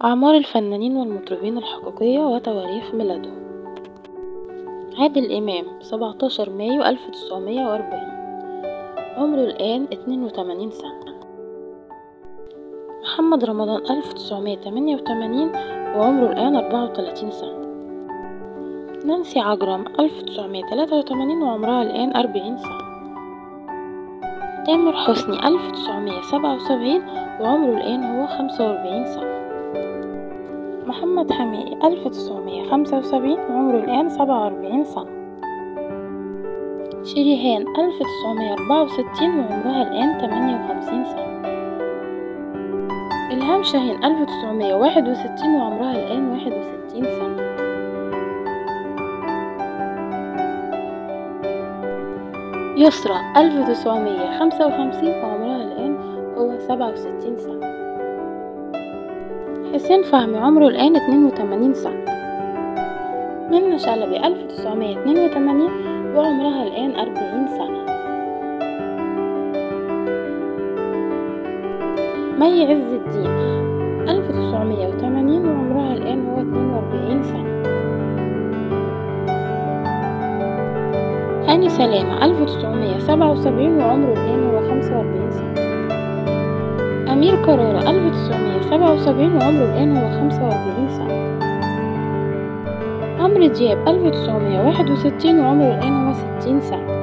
أعمار الفنانين والمطربين الحقيقية وتواريخ ميلادهم. عادل إمام 17 مايو 1940، عمره الآن 82 سنة. محمد رمضان 1988 وعمره الآن 34 سنة. نانسي عجرم 1983 وعمرها الآن 40 سنة. تامر حسني 1977 وعمره الآن هو 45 سنة. محمد حماقي 1975 وعمره الآن 47 سنة. شريهان 1964 وعمرها الآن 58 سنة. إلهام شاهين 1961 وعمرها الآن 61 سنة. يسرى 1955 وعمرها الآن هو 67 سنة. حسين فهمي عمره الآن 82 سنة. منة شلبي 1982 وعمرها الآن 40 سنة. مي عز الدين 1980 وعمرها الآن هو 42 سنة. هاني سلامة 1977 وعمره الآن هو 45 سنة. أمير كرارة 1977 وعمره الآن هو 45 سنة. عمرو دياب 1961 وعمره الآن هو 60 سنة.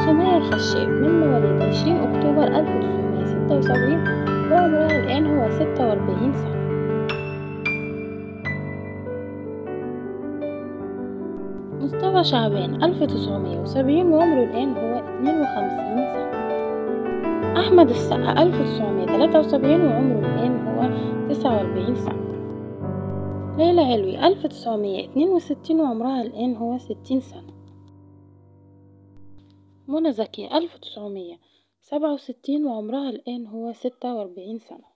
سمية الخشاب من مواليد 20 أكتوبر 1976 وعمرها الآن هو 46 سنة. مصطفى شعبان 1970 وعمره الآن هو 52 سنة. أحمد السقا 1973 وعمره الآن هو 49 سنة. ليلى علوي 1962 وعمرها الآن هو 60 سنة. منى زكي 1967 وعمرها الآن هو 46 سنة.